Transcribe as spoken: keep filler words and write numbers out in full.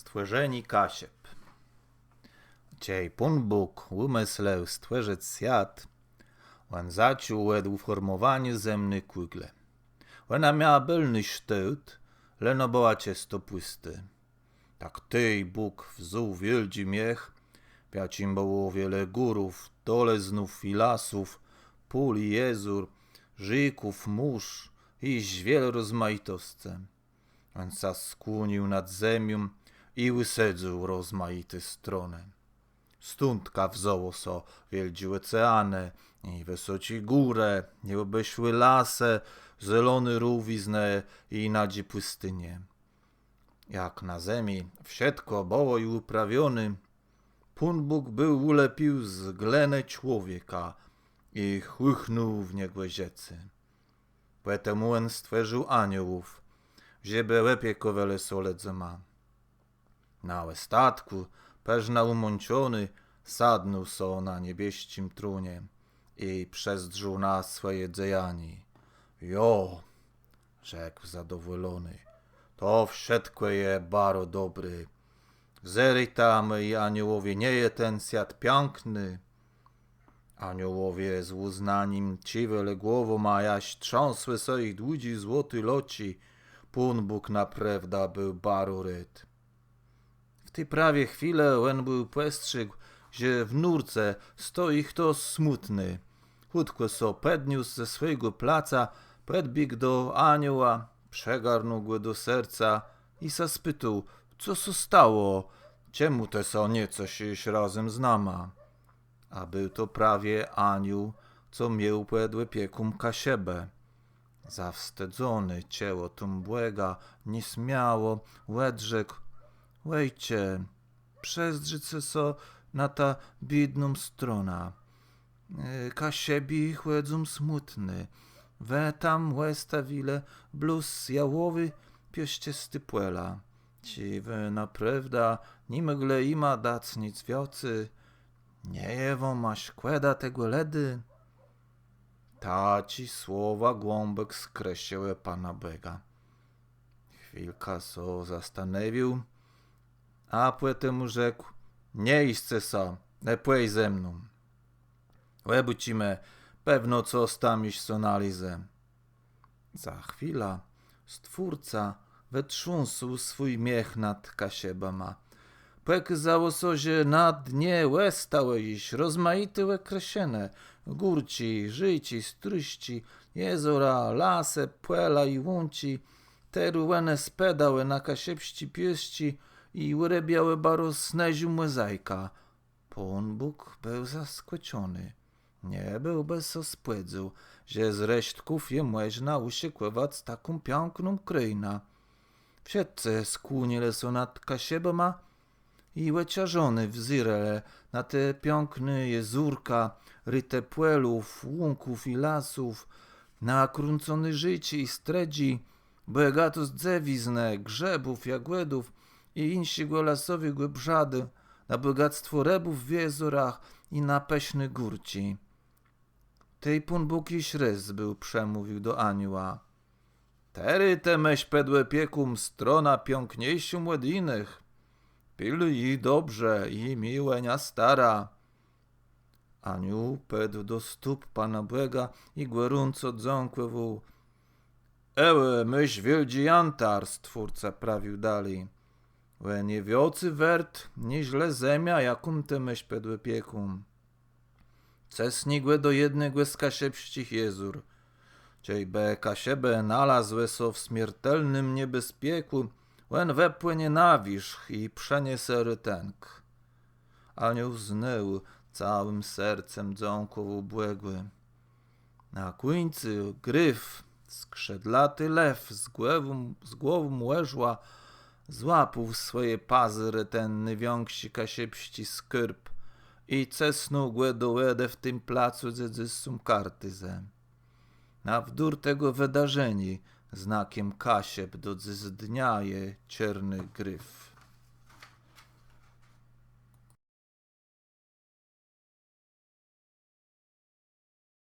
Stwòrzenié Kaszëb. Czej Pón Bóg ùmëslëł stwòrzëc swiat, òn zaczął òd ùfòrmòwaniô zemny kùgle. Òna miała bëlny sztôłt, leno bëła czësto pùstô. Tak tej Bóg wzął wiôldżi miech, w jaczim bëło wiele górów, dolëznów i lasów, pól i jezór, rzéków, mòrz i wiele rozmajitoscë. Òn sã skłonił nad zemią i wësedzył rozmajité stronë. Stądka wzãło sã wiôldżé òceanë i wësoczé górë, i òbeszłé lasë, zeloné rówiznë i nadżé pùstinie. Jak na zemi wszëtkò bëło ju ùprawioné, Pón Bóg béł ùlepił z glënë człowieka i wchłëchnął w niegò żëcé. Pòtemù òn stwòrził aniołów, żebë òpiekòwelë sã lëdzama. Na òstatkù, përznã ùmãczony, sadnął so na niebiesczim tronie i przezdrzôł na swòje dzejanié. Jo, rzekł zadowòlony, to wszëtkò je baro dobré. Zdrzëta, mòji aniołowie, nie je ten swiat piãkny? Aniołowie z ùznanim cziwelë głowama, jaż trzãsłë sã jich dłudżé złoté loczi. Pón Bóg naprôwdã béł baro rôd. W ti prawie chwilë òn béł pòstrzégł, że w nórce stoji chtos smùtny. Chùtkò sã pòdniósł ze swòjégò placa, pòdbiégł do anioła, przëgarnął gò do serca i sã spitôł: co sã stało? Czemù të sã nie ceszisz razem z nama? A béł to prawie aniół, co miôł pòd òpieką Kaszëbë. Zawstëdzony czëło tim Bògã, niesmiało òdrzekł: Òjcze, przezdrzëce so na tã biédną stronã. E, Kaszëbi chòdzą smùtny. Wë tam òstawilë blós jałowé, piôszczësté pòla. Czë wë naprôwdã ni mòglë jima dac nic wiãcy? Nie je wama szkòda tegò lëdu? Taczé słowa głãbòk skrëszëłë Pana Bòga. Chwilkã sã zastanôwiôł, a pòtemù rzekł: Nie jiscë sã, le pòj ze mną. Òbôczimë, pewno cos tam jesz sã nalézë. Za chwilã Stwórca wëtrząsł swój miech nad Kaszëbama. Pòkôzało sã, że na dnie òstałë jesz rozmajité òkrëszënë: górczi, rzéczi, strëżczi, jezora, lasë, pòla i łączi. Terô òne spôdałë na kaszëbsczé piôsczi i wërôbiałë baro snôżą mòzajkã. Pón Bóg béł zaskòczony. Nie béłbë sã spòdzôł, że z resztków je mòżna ùszëkòwac taką piãkną krôjnã. Wszëtcë skłonilë sã nad Kaszëbama i òczarzony wzérelë na te piãkné jezórka, rëtë pòlów, łąków i lasów, na krąconé rzéczi i strëdżi, bògatosc drzewiznë, grzëbów, jagòdów i jinszégò lasowégò brzadu, na bògactwò rëbów w jezorach i na pëszné górczi. Tej Pón Bóg jesz rôz béł przemówił do anioła: Terô të môsz pòd òpieką stronã piãkniészą òd jinëch. Pilëj ji dobrze i miej ò niã starã. Aniół pôdł do stóp Pana Bòga i gòrąco dzãkòwôł. Ewò, môsz wiôldżi jantar, Stwórca prawił dali. Òn je wiãcy wôrt niżle zemia, jaką të môsz pòd òpieką. Cësni gò do jednégò z kaszëbsczich jezór. Czejbë Kaszëbë nalazłë sã w smiertelnym niebezpiekù, òn wëpłënie na wiérzch i przëniese retënk. Aniół znôw całim sercã dzãkòwôł Bògù. Na kùńcu grif, skrzidlati lew z głową, z głową òrzła, złapôł w swòje pazurë ten nôwiãkszi kaszëbsczi skôrb i cësnął gò do wòdë w tim placu, dze dzys są Kartuzë. Na wdôr tegò wëdarzeniô znakã Kaszëb do dzysdnia je czôrny grif.